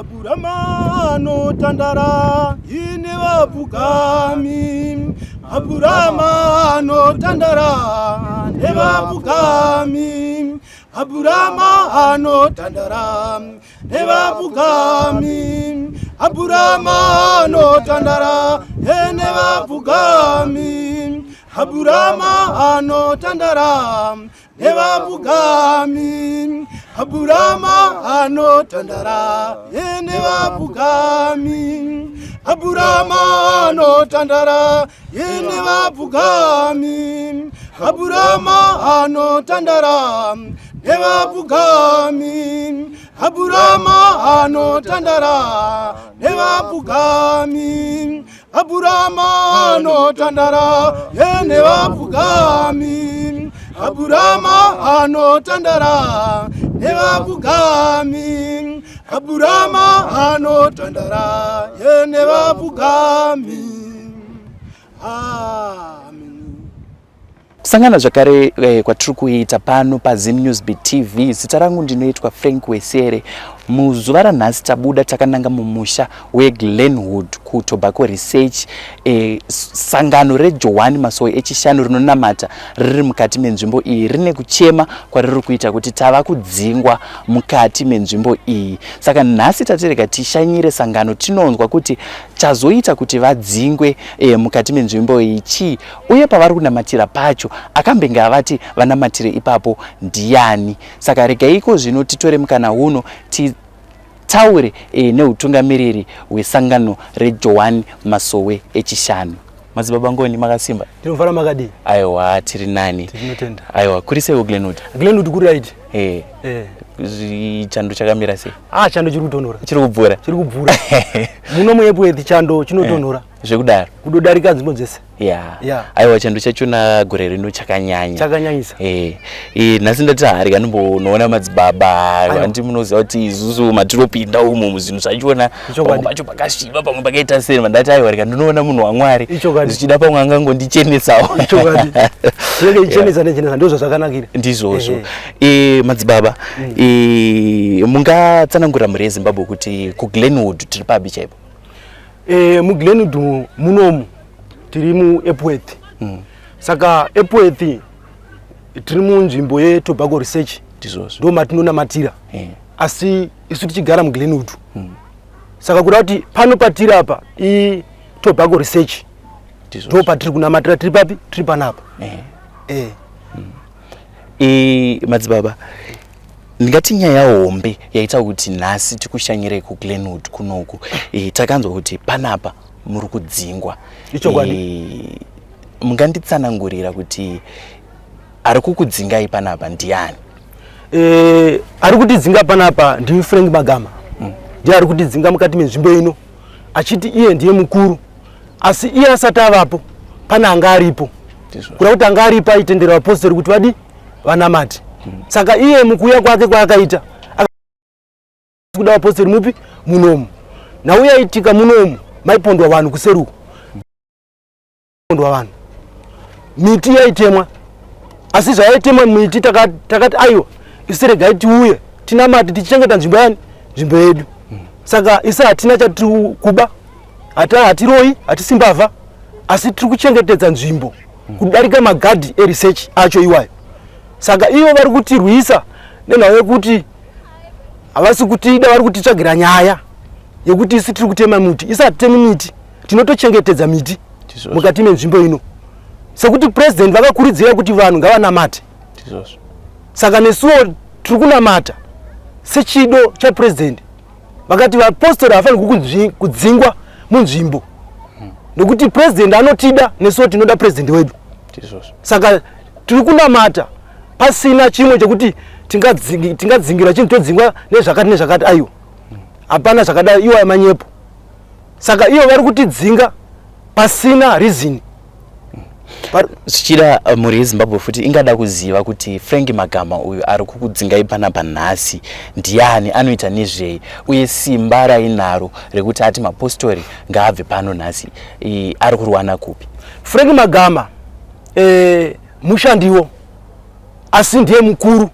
Aburama anotandara ine vapfugami. Aburama anotandara nevapfugami. Aburama anotandara nevapfugami. Aburama anotandara nevapfugami. Aburama anotandara nevapfugami. Aburama anotandara nevapfugami. Aburama anotandara nevapfugami. Aburama anotandara nevapfugami. Aburama anotandara nevapfugami. Aburama anotandara nevapfugami. Aburama anotandara nevapfugami. Aburama anotandara nevapfugami. Amen. Kusangana zvakare kwatiri kuita pano paZim News Beat TV. Zita rangu ndinoitwa Frank Wesere. Muzuva ranhasi tabuda takananga mumusha weGlenwood kuTobacco Research. Sangano reJohani Masowe echishanu rinonamata riri mukati menzvimbo iyi rine kuchema kwariri kuita kuti tava kudzingwa mukati menzvimbo iyi. Saka nhasi tatirega tishanyire sangano tinonzwa kuti chazoita kuti vadzingwe mukati menzvimbo iyi chii, uye pavari kunamatira pacho akambenge avati vanamatire ipapo ndiyani. Saka regai iko zvino titore mukana uno titaure neutungamiriri hwesangano reJohani Masowe echishanu. Madzibaba Ngoni, makasimba? Tinofara, makadii? Aiwa, tiri nani. Tinotenda. Aiwa, kuri sei Glenwood? Glenwood kuri right. Chando chakamira sei? Ah, chando chiri kutonhora. Chiri kubvura? Chiri kubvura. Muno muEpworth chando chinotonhora. Zvekudaro. Kudodarika nzvimbo dzese. Aiwa, chando chachona gore rino chakanyanya. Chakanyanyisa. Nhasi ndati hari kanombonoona madzibaba. Handi munoziva kuti isusu matiropinda umu muzvinhu zvachona pamwe pacho pakasviba, pamwe pakaita sei. Ndati aiwa, rega ndinoona munhu waMwari, zvichida pamwe angangondichenesawo. Ichokwadi. Chinenge chenesa nechenesa, ndizvo zvakanakira. Ndizvozvo. Madzibaba, mungatsanangurira mhuri yeZimbabwe kuti kuGlenwood tiri papi chaipo? MuGlenwood munomu tiri muEpworth. Saka Epworth tiri munzvimbo yeTobacco Research. Ndizvozvo. Ndo matinonamatira. Asi isu tichigara muGlenwood. Saka kuda kuti pano patiri apa iTobacco Research. Ndo patiri kunamatira. Tiri papi? Tiri panapa. Madzibaba, ndingati nyaya hombe yaita kuti nhasi tikushanyire kuGlenwood kunoku, takanzwa kuti panapa muri kudzingwa. Ichokwadi. Munganditsanangurira kuti ari kukudzingai panapa ndiani? Ari kutidzinga panapa ndi Frank Magama. Ndiye ari kutidzinga mukati menzvimbo ino, achiti iye ndiye mukuru, asi iye asati avapo pane anga aripo. Kuda kuti anga aripo aitendera vapostori kuti vadi vanamati. Saka iye mukuuya kwake kwaakaita kuda vapostori mupi munomu, nhau yaitika munomu maipondwa vanhu kuseruko, pondwa vanhu, miti yaitemwa. Asi zvayaitemwa miti, takati aiwa, isu regai tiuye tinamati tichichengeta nzvimbo yani, nzvimbo yedu. Saka isu hatina chatiri kuba, hatiroi, hatisi mbavha, asi tiri kuchengetedza nzvimbo kudarika magadhi eresearch acho iwayo. Saka ivo vari kutirwisa nenhau yekuti havasi kutida, vari kutitsvagira nyaya yekuti isu tiri kutema miti. Isu hatitemi miti, tinotochengetedza miti mukati menzvimbo ino, sekuti President vakakurudzira kuti vanhu ngavanamate. Saka nesuwo tiri kunamata sechido chaPresident. Vakati vapostori havafanirwi kudzingwa munzvimbo, nekuti President anotida, nesuwo tinoda President wedu. Saka tiri kunamata pasina chimwe chekuti tingadzingira chinhu, todzingwa nezvakati nezvakati. Aiwa, hapana zvakadai, iwaya manyepo. Saka ivo vari kutidzinga pasina reason. Zvichida mhuri yeZimbabwe futi ingada kuziva kuti Frank Magama uyu ari kukudzingai panapa nhasi ndiani, anoita nezvei, uye simba rainaro rekuti ati mapostori ngaabve pano nhasi ari kurwana kupi? Frank Magama mushandiwo, asi ndiye mukuru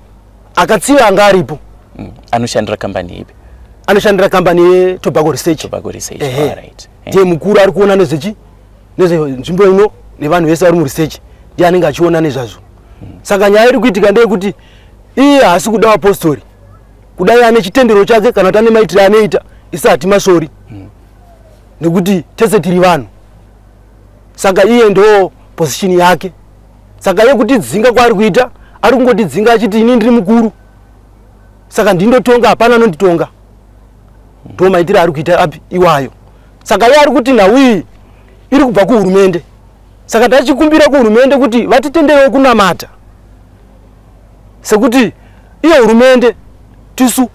akatsiva anga aripo. Anoshandira kambani ipi? Anoshandira kambani yeTobacco Research. Tobacco Research. Ehe. Alright. Ndiye mukuru ari kuona nezvechi nezvenzvimbo ino nevanhu vese vari muresearch, ndiye anenge achiona nezvazvo. Saka nyaya iri kuitika ndeyekuti iye haasi kuda vapostori, kudai ane chitendero chake kana kuti ane maitiro anoita, isu hatimasori nekuti tese tiri vanhu. Saka iye ndo position yake. Saka iye kutidzinga kwaari kuita, ari kungotidzinga achiti ini ndiri mukuru, saka ndindotonga, hapana anonditonga. Ndo maitiro ari kuita api iwayo. Saka iye ari kuti nhau iyi iri kubva kuhurumende, saka tachikumbira kuhurumende kuti vatitenderewo kunamata, sekuti iyo hurumende tisu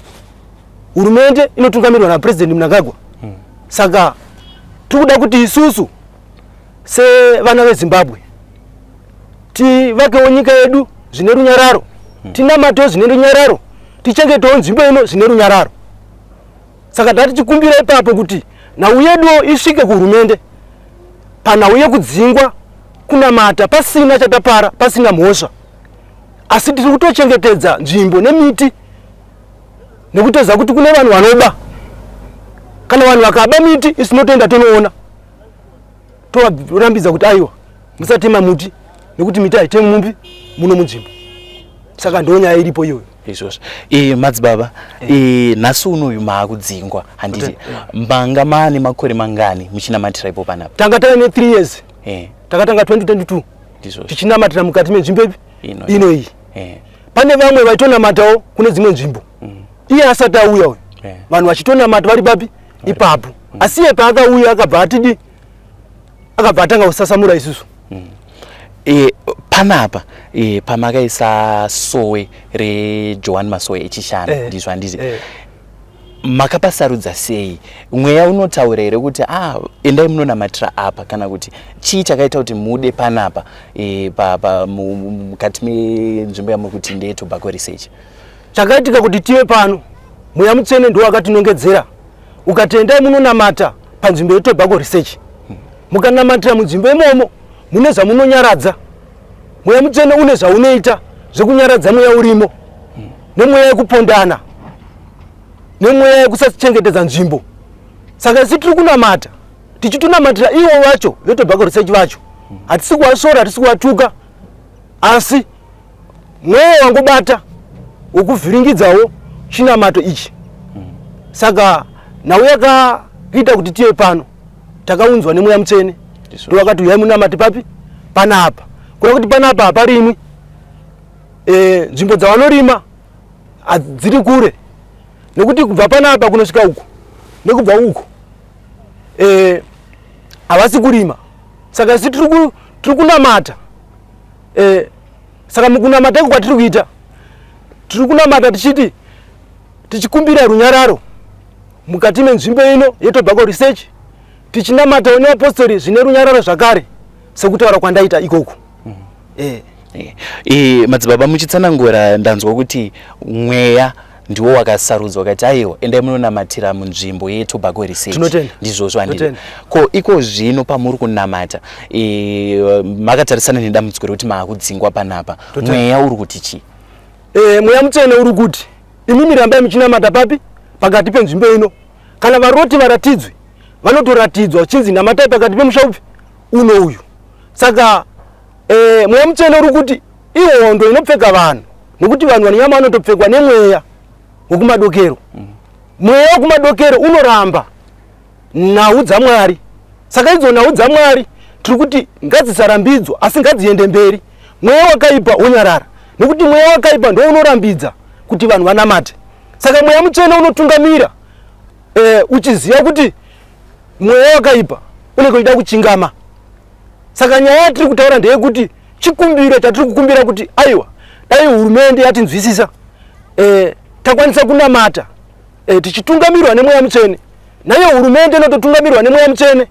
hurumende inotungamirwa naPresident Mnangagwa. Saka tiri kuda kuti isusu sevana veZimbabwe tivakewo nyika yedu zvine runyararo, tinamatewo zvine runyararo, tichengetewo nzvimbo ino zvine runyararo. Saka tati tichikumbira ipapo kuti nhau yeduwo isvike kuhurumende panhau yekudzingwa kunamata pasina chatapara, pasina mhosva, asi tiri kutochengetedza nzvimbo nemiti nekutoziva kuti kune vanhu vanoba. Kana vanhu vakaba miti, isu tinotoenda tonoona, tovarambidza kuti aiwa, musatema muti nekuti miti haitemi mumbi muno munzvimbo. Saka ndo nyaya iripo iyoyo. Izvozvo. Madzibaba, nhasi unoyu maakudzingwa, handiti? Manga maane makore mangani muchinamatira ipo panapa? Tanga taine 3 years. Takatanga 2022 Ndizvozvo. tichinamatira mukati menzvimbo ipi? Ino. Ino iyi. Pane vamwe vaitonamatawo kune dzimwe nzvimbo iye asati auya uyu. Vanhu vachitonamata vari papi ipapo, asi iye paakauya akabva atidi, akabva atanga kusasamura isusu. Panapa pamakaisa sowe reJohani Masowe echishanu, ndizvo, handiti? Eh. Makapasarudza sei? Mweya unotaura here kuti ah, endai munonamatira apa, kana kuti chii chakaita kuti mude panapa mukati menzvimbo yamuri kuti ndeyetobacco research? Chakaitika kuti tive pano, Mweya Mutsvene ndiwo akatinongedzera ukati endai munonamata panzvimbo yeTobacco Research. Mukanamatira munzvimbo imomo mune zvamunonyaradza. Mweya Mutsvene une zvaunoita zvekunyaradza mweya urimo nemweya yekupondana nemweya yekusachengetedza nzvimbo. Saka isu tiri kunamata tichitonamatira ivo vacho veTobacco Research vacho. Hatisi kuvasora, hatisi kuvatuka, asi mweya wangobata wekuvhiringidzawo chinamato ichi. Saka nhau yakaita kuti tive pano, takaunzwa neMweya Mutsvene, ndowakati uyai munamate papi panapa, kuda kuti panapa haparimwi. Nzvimbo dzavanorima dziri kure, nekuti kubva panapa kunosvika uku nekubva uku havasi kurima. Saka isu tiri kunamata. Saka mukunamata iko kwatiri kuita, tiri kunamata tichiti tichikumbira runyararo mukati menzvimbo ino yeTobacco Research, tichinamatawo nevapostori zvine runyararo zvakare, sekutaura kwandaita ikoko. Madzibaba, muchitsanangura ndanzwa kuti mweya ndiwo wakasarudzwa ukati aiwa, endai munonamatira munzvimbo yeTobacco Research. Tinotenda. Ndizvozvo, handiti? Tinotenda. Ko iko zvino pamuri kunamata, makatarisana nedambudziko rekuti maakudzingwa panapa, mweya uri kuti chii? Mweya Mutsvene uri kuti imimi rambai muchinamata papi pakati penzvimbo ino. Kana varoti varatidzwe, vanotoratidzwa uchinzi namatai pakati pemusha upi uno uyu. Saka Mweya Mutsvene uri kuti ihondo inopfeka vanhu, nekuti vanhu vane nyama vanotopfekwa nemweya wekumadokero. Mweya wekumadokero unoramba nhau dzaMwari. Saka idzo nhau dzaMwari tiri kuti ngadzisarambidzwa, asi ngadziende mberi. Mweya wakaipa wonyarara, nekuti mweya wakaipa ndo unorambidza kuti vanhu vanamate. Saka Mweya Mutsvene unotungamira uchiziva kuti mweya wakaipa unenge uchida kuchingama. Saka nyaya yatiri kutaura ndeyekuti chikumbiro chatiri kukumbira kuti aiwa, dai hurumende yatinzwisisa, takwanisa kunamata tichitungamirwa neMweya Mutsvene. Naiyo hurumende inototungamirwa neMweya Mutsvene,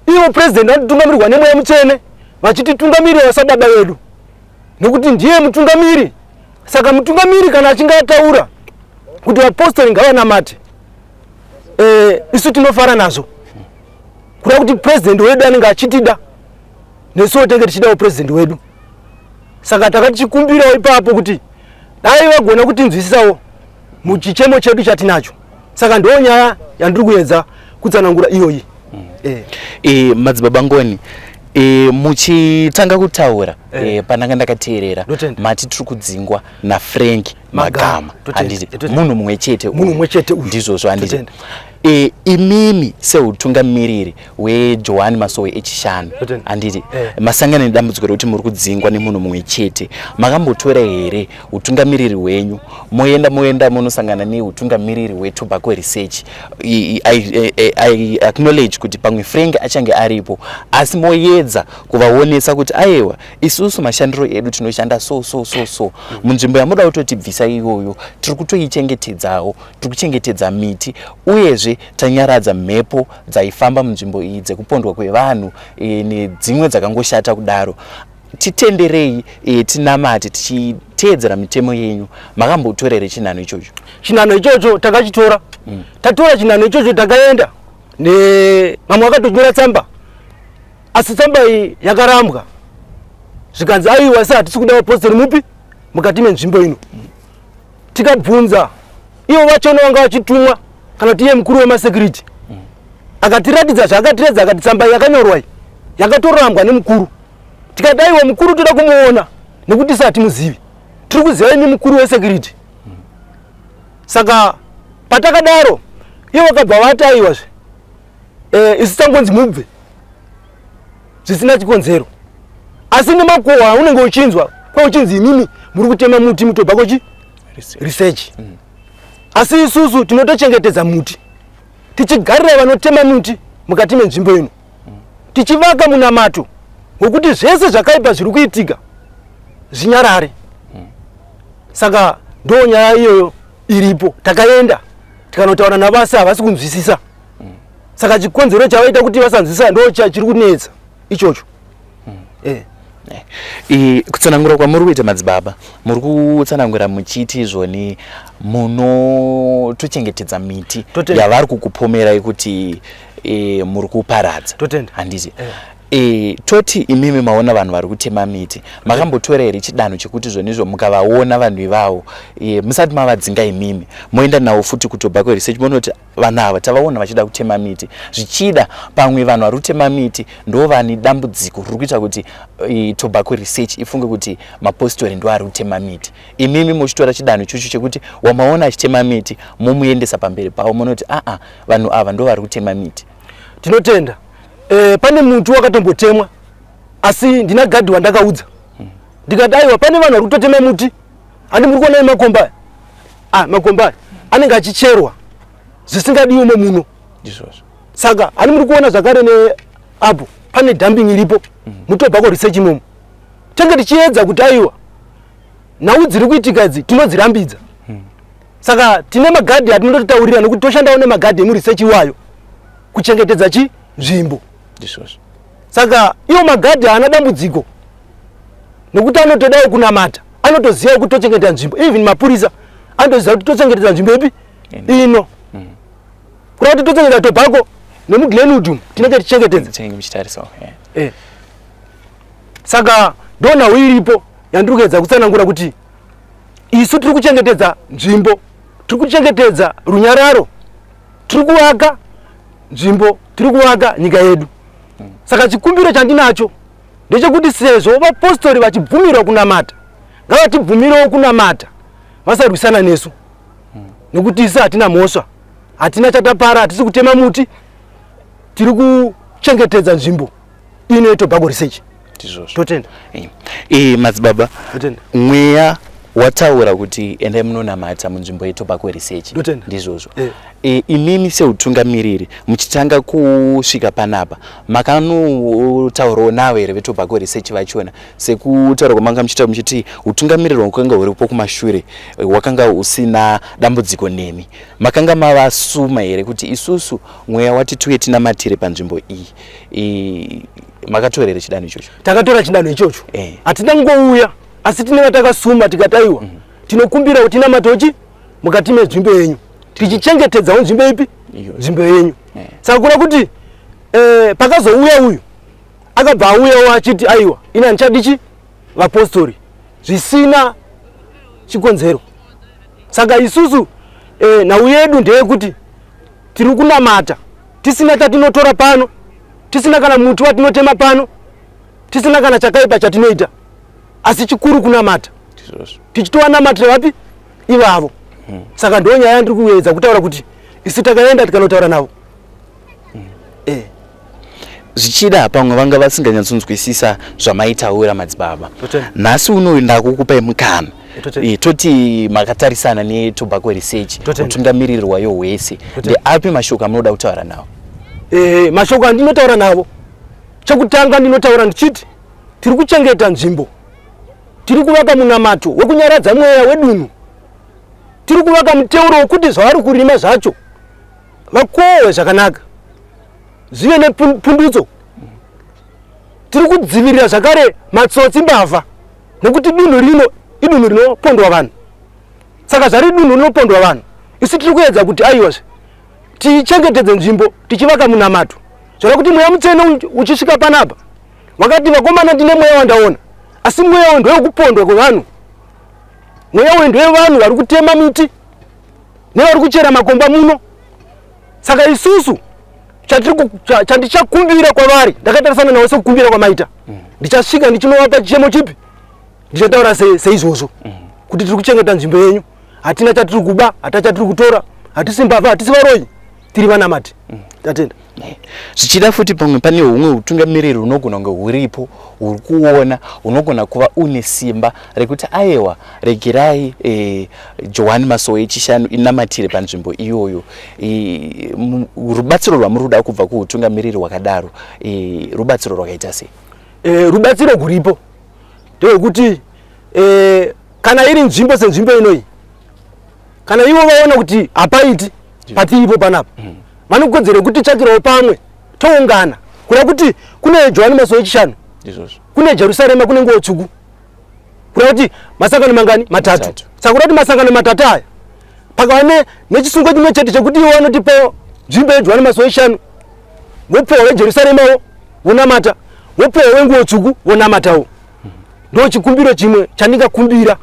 ivo President vanototungamirwa neMweya Mutsvene vachititungamirira sababa vedu, nekuti ndiye mutungamiri. Saka mutungamiri kana achinge ataura kuti vapostori ngavanamate, isu tinofara nazvo, kuda kuti President wedu anenge achitida, nesuwo tenge tichidawo President wedu. Saka takati chikumbirawo ipapo kuti dai vagona kutinzwisisawo. Muchichemo chedu chatinacho. Saka ndo nyaya yandiri kuedza kutsanangura iyoyi. Madzibaba Ngoni, muchitanga kutaura pandanga ndakateerera, mati tiri kudzingwa naFrank Magama, handiti? Munhu mumwe chete. Munhu mumwe chete uyu. Ndizvozvo, handiti? Imimi seutungamiriri weJohani Masowe Echishanu, handiti, masangana nedambudziko rekuti muri kudzingwa nemunhu mumwe chete. Makambotora here utungamiriri hwenyu, moenda munosangana neutungamiriri hweTobacco Research? I acknowledge kuti pamwe Frank achange aripo, asi moedza kuvaonesa kuti aiwa, isusu mashandiro edu tinoshanda so so so so, munzvimbo yamuda kutotibvisa iyoyo tiri kutoichengetedzawo, tiri kuchengetedza miti, uyezve tanyaradza mhepo dzaifamba munzvimbo iyi dzekupondwa kwevanhu nedzimwe dzakangoshata kudaro. Titenderei tinamate tichiteedzera mitemo yenyu. Makambotora here chinhanho ichocho? Chinhanho ichocho takachitora. Tatora chinhanho ichocho, takaenda nemamwe akatonyora tsamba, asi tsamba iyi yakarambwa, zvikanzi aiwa, se hatisi kuda vapostori mupi mukati menzvimbo ino. Tikabvunza ivo vachona vanga vachitumwa kana kuti iye mukuru wemasecurity. Akatiratidza zvaakatiratidza, akati tsamba iyi yakanyorwa iyi yakatorambwa nemukuru. Tikati aiwa, mukuru toda kumuona nekuti isi hatimuzivi, tiri kuziva imi mukuru wesecurity. Saka patakadaro ivo vakabva vati aiwazve, isu tangonzi mubve zvisina chikonzero, asi nemakuhwa aunenge uchinzwa kwa uchinzi imimi muri kutema muti muTobacco chi Research. Asi isusu tinotochengetedza muti, tichigarira vanotema muti mukati menzvimbo ino. Tichivaka munamato wekuti zvese zvakaipa zviri kuitika zvinyarare. Saka ndo nyaya iyoyo iripo. Takaenda tikanotaura navo, asi havasi kunzwisisa. Saka chikonzero chavaita kuti vasanzwisisa ndo chiri kunetsa ichocho. Kutsanangura kwamuri kuita, madzibaba, muri kutsanangura muchiti izvoni munotochengetedza miti yavari kukupomerai kuti muri kuparadza, handiti? Toti imimi maona vanhu vari kutema miti, makambotora here chidanho chekuti zvonizvo mukavaona vanhu ivavo, musati mavadzinga imimi, moenda navo futi kuTobacco Research, monoti vanhu ava tavaona vachida kutema miti, zvichida pamwe vanhu vari kutema miti ndo vane dambudziko riri kuita kuti Tobacco Research ifunge kuti mapostori ndo ari kutema miti? Imimi muchitora chidanho ichocho chekuti wamaona achitema miti momuendesa pamberi pavo, munoti aa, vanhu ava ndo vari kutema miti? Tinotenda. Pane muti wakatombotemwa, asi ndina gadhi wandakaudza, ndikati aiwa, pane vanhu vari kutotema muti, handi muri kuona makomba aya? Ah, makomba aya anenge achicherwa zvisingadiwi umo muno. Ndizvozvo. Saka hani muri kuona zvakare neapo pane dumping iripo muTobacco Research imomo. Tenge tichiedza kuti aiwa, nhau dziri kuitika idzi tinodzirambidza. Saka tine magadhi atinondotaurira nekuti toshandawo nemagadhi emuresearch iwayo kuchengetedza chi nzvimbo. Ndizvozvo. Saka iwo magadhi haana dambudziko nekuti anotodawo kunamata, anotozivawo kuti tochengetedza nzvimbo. Even mapurisa anotoziva kuti tochengetedza nzvimbo ipi ino. Kuda kuti tochengetedza tobacco nemuGlenwood umu tinenge tichichengetedza. Tinenge muchitarisawo. Saka ndo nhau iripo yandiri kuedza kutsanangura kuti isu tiri kuchengetedza nzvimbo, tiri kuchengetedza runyararo, tiri kuvaka nzvimbo, tiri kuvaka nyika yedu. Saka chikumbiro chandinacho ndechekuti sezvo vapostori vachibvumirwa kunamata, ngavatibvumirewo kunamata, vasarwisana nesu, nekuti isu hatina mhosva, hatina chatapara, hatisi kutema muti, tiri kuchengetedza nzvimbo ino yeTobacco Research. Ndizvozvo. Totenda. Madzibaba, Totenda. mweya wataura kuti endai munonamata munzvimbo yeTobacco Research. Ndotenda. Ndizvozvo. Imimi seutungamiriri, muchitanga kusvika panapa, makanotaurawo navo here veTobacco Research vachona, sekutaura kwamanga muchiita muchiti utungamiriri hwakanga huripo kumashure hwakanga husina dambudziko nemi? Makanga mavasuma here kuti isusu mweya wati tuye tinamatire panzvimbo iyi? Makatora here chidanho ichocho? Takatora chidanho ichocho. Hatina kungouya, asi tine vatakasuma, tikataiwa, tinokumbira kuti tinamatochi mukati menzvimbo yenyu, tichichengetedzawo nzvimbo ipi? Iyoyo. Nzvimbo yenyu. Saka kuda kuti pakazouya uyu, akabva auyawo achiti aiwa, ini handichadichi vapostori, zvisina chikonzero. Saka isusu E, nhau yedu ndeyekuti tiri kunamata tisina chatinotora pano, tisina kana muti watinotema pano, tisina kana chakaipa chatinoita, asi chikuru kunamata, tichitowanamatira vapi ivavo. Saka ndo nyaya yandiri kuedza kutaura kuti isu takaenda tikanotaura navo. Zvichida pamwe vanga vasinganyatsonzwisisa zvamaitaura madzibaba. Nhasi unoyu ndakukupai mukana. Toti makatarisana neTobacco Research, utungamiriri wayo hwese, ndeapi mashoko amunoda kutaura navo? Mashoko andinotaura navo, chekutanga ndinotaura ndichiti tiri kuchengeta nzvimbo, tiri kuvaka munamato wekunyaradza mweya wedunhu, tiri kuvaka muteuro wekuti zvavari kurima zvacho vakohwe zvakanaka, zvive nepundutso. Tiri kudzivirira zvakare matsotsi, mbavha, nekuti dunhu rino idunhu rinopondwa vanhu. Saka zvari dunhu rinopondwa vanhu, isu tiri kuedza kuti aiwazve tichengetedze nzvimbo tichivaka munamato, zvara kuti mweya mutsvene uchisvika panapa wakati, vakomana, ndine mweya wandaona, asi mweya uyu ndewekupondwa kwevanhu, mweya uyu ndewevanhu vari kutema miti nevari kuchera makomba muno. Saka isusu chandichakumbira kwavari, ndakatarisana navo sekukumbira kwamaita, ndichasvika ndichinovapa chichemo chipi, ndichataura seizvozvo kuti tiri kuchengeta nzvimbo yenyu, hatina chatiri kuba, hatina chatiri kutora, hatisi mbavha, hatisi varoyi, tiri vanamati. Tatenda. Zvichida futi pamwe pane humwe utungamiriri hunogona kunge huripo huri kuona, hunogona kuva une simba rekuti ayewa, regerai Johani Masowe Echishanu inamatire panzvimbo iyoyo. Rubatsiro rwamuri kuda kubva kuutungamiriri hwakadaro, rubatsiro rwakaita sei? Rubatsiro guripo ndewekuti kana iri nzvimbo senzvimbo inoyi, kana ivo vaona kuti hapaiti patiripo panapa, vanokodzero yekuti tsvakirawo pamwe toungana, kuda kuti kune Johani Masowe Echishanu, kune Jerusarema, kune Nguo Tsvuku, kuda kuti masangano mangani? Matatu. Saka kuda kuti masangano matatu aya pakava nechisungo chimwe chete chekuti iwo vanotipawo nzvimbo yeJohani Masowe Echishanu, vopiwa veJerusaremawo vonamata, vopiwa venguo tsvuku vonamatawo. Ndo chikumbiro chimwe chandingakumbira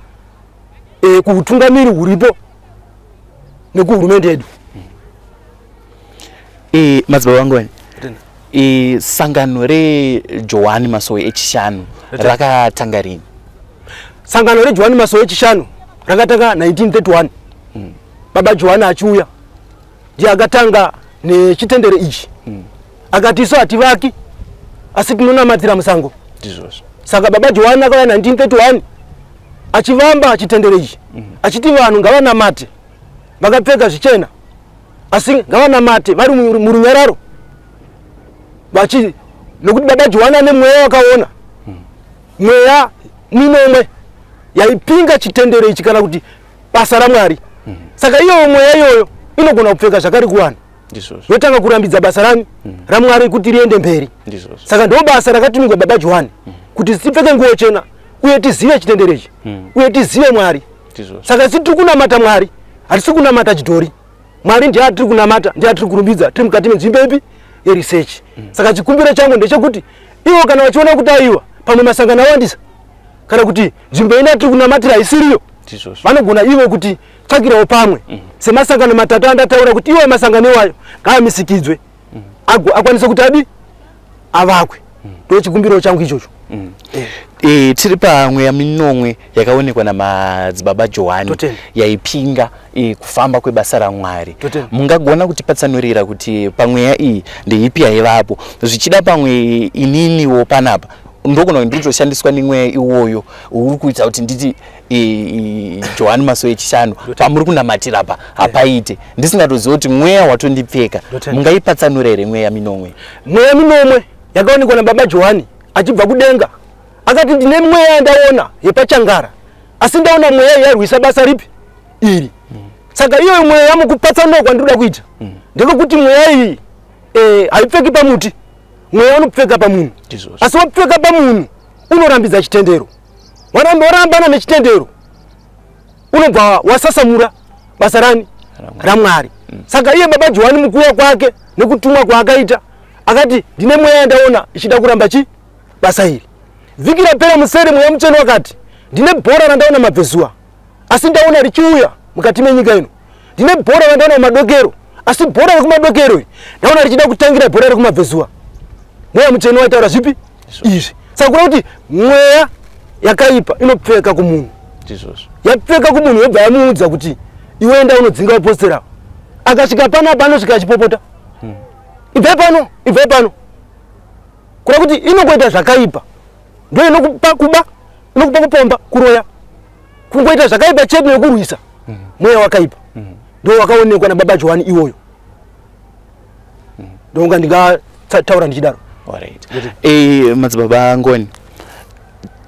kuutungamiri huripo nekuhurumende yedu. Madzibaba vangu, sangano reJohani Masowe Echishanu rakatanga rini? Sangano reJohani Masowe Echishanu rakatanga 1931. Baba Johani achiuya ndiye akatanga nechitendero ichi. Akati isu hativaki, asi tinonamatira musango. Saka baba Johani akauya 1931 achivamba chitendero ichi, achiti vanhu ngavanamate vakapfeka zvichena, asi ngavanamate vari murunyararo, vachi nokuti baba Johani ane mweya wakaona mweya minomwe yaipinga chitendero ichi kana kuti basa raMwari. Saka iyoyo mweya iyoyo inogona kupfeka zvakari kuvanhu, yotanga kurambidza basa rani raMwari kuti riende mberi. Saka ndo basa rakatumigwa baba Johani, kuti tipfeke nguo chena uye tizive chitendero ichi uye tizive Mwari. Saka isi tiri kunamata Mwari, hatisi kunamata chidhori. Mwari ndiye atiri kunamata, ndiye atiri kurumbidza tiri mukati menzvimbo ipi yeresearch. Saka chikumbiro changu ndechekuti ivo kana vachiona kuti aiwa, pamwe masangano awandisa, kana kuti nzvimbo ino yatiri kunamatira haisiriyo, vanogona ivo kuti tsvakirawo pamwe semasangano matatu andataura, kuti iwo masangano iwayo ngaamisikidzwe, akwanise kuti adi avakwe. Ndo chikumbiro changu ichocho. Tiri pamweya minomwe yakaonekwa namadzibaba Johani yaipinga kufamba kwebasa raMwari. Mungagona kutipatsanurira kuti pamweya iyi ndeipi yaivapo? Zvichida pamwe ininiwo panapa ndogona kuti ndikutoshandiswa nemweya iwoyo uri kuita kuti nditi Johani Masowe Echishanu pamuri kunamatira pa hapaite, ndisingatoziva kuti mweya watondipfeka. Mungaipatsanura here mweya minomwe? Mweya minomwe yakaonekwa nababa Johani achibva kudenga, akati ndine mweya yandaona yepachangara, asi ndaona mweya yarwisa basa ripi iri. Saka iyoyo mweya, mukupatsanura kwandinoda kuita ndekekuti mweya iyi haipfeki pamuti, mweya unopfeka pamunhu, asi wapfeka pamunhu unorambidza chitendero, warambana nechitendero, unobva wasasamura basa rani? RaMwari. Saka iye baba Johani mukuuya kwake nekutumwa kwaakaita akati ndine mweya yandaona ichida kuramba chi basa iri. Vhiki rapera musere mweya mutsvene wakati ndine bhora randaona mabvezuva, asi ndaona richiuya mukati menyika ino. Ndine bhora randaona kumadokero, asi bhora rekumadokero iri ndaona richida kutangira bhora rekumabvezuva. Mweya Mutsvene waitaura zvipi izvi? Saka kuda kuti mweya yakaipa inopfeka kumunhu, yapfeka kumunhu yobva yamuudza kuti iwe enda unodzinga vapostori ava. Akasvika panapa anosvika achipopota, ibvai pano, ibvai pano. Kuda kuti inongoita zvakaipa, ndo inokupa kuba, inokupa kupomba, kuroya, kungoita zvakaipa chete nekurwisa mweya wakaipa. Ndo wakaonekwa nababa Johani iwoyo. Ndonga ndingataura ndichidaro. Alright. Madzibaba Ngoni,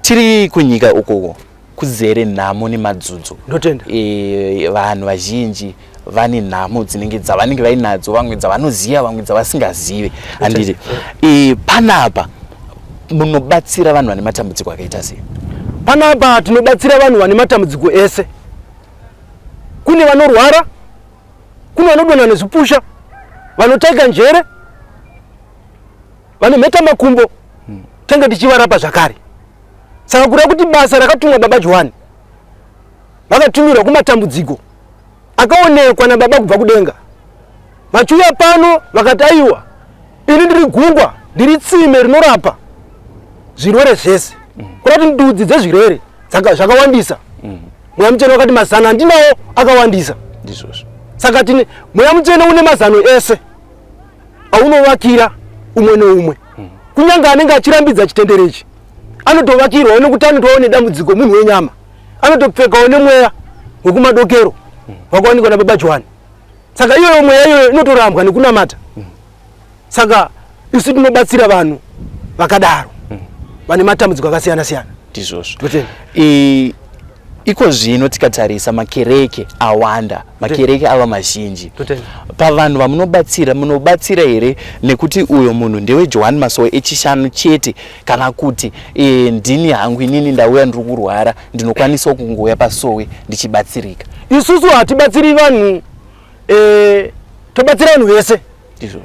tiri kunyika ukoko kuzere nhamo nemadzudzo. Ndotenda. Vanhu vazhinji vane nhamo dzinenge dzavanenge vainadzo, vamwe dzavanoziva, vamwe dzavasingazive, handiti? Panapa munobatsira vanhu vane matambudziko akaita sei? Panapa tinobatsira vanhu vane matambudziko ese. Kune vanorwara, kune vanodonha nezvipusha, vanotaika njere, vane mheta makumbo, tenge tichivarapa zvakare. Saka kureva kuti basa rakatumwa baba Johani, vakatumirwa kumatambudziko akaonekwa nababa kubva kudenga. Vachiuya pano vakati, aiwa, ini ndiri gungwa, ndiri tsime rinorapa zvirwere zvese. Kuda kuti ndudzi dzezvirwere zvakawandisa. Mweya Mutsvene wakati mazano andinawo akawandisa. Ndizvozvo. Saka tine Mweya Mutsvene une mazano ese aunovakira umwe neumwe. Kunyange anenge achirambidza chitendero ichi anotovakirwawo, nekuti anotovawo nedambudziko, munhu wenyama anotopfekawo nemweya wekumadokero wakawanikwa nababa Johani. Saka iyoyo mweya iyoyo inotorambwa nekunamata. Saka isu tinobatsira vanhu vakadaro vane matambudziko akasiyana siyana. Ndizvozvo. Iko zvino tikatarisa makereke awanda, makereke ava mazhinji. Pavanhu vamunobatsira, munobatsira here nekuti uyo munhu ndewe Johani Masowe echishanu chete, kana kuti ndini hangu inini ndauya ndiri kurwara, ndinokwanisawo kungouya pasowe ndichibatsirika? Isusu hatibatsiri vanhu, tobatsira vanhu vese.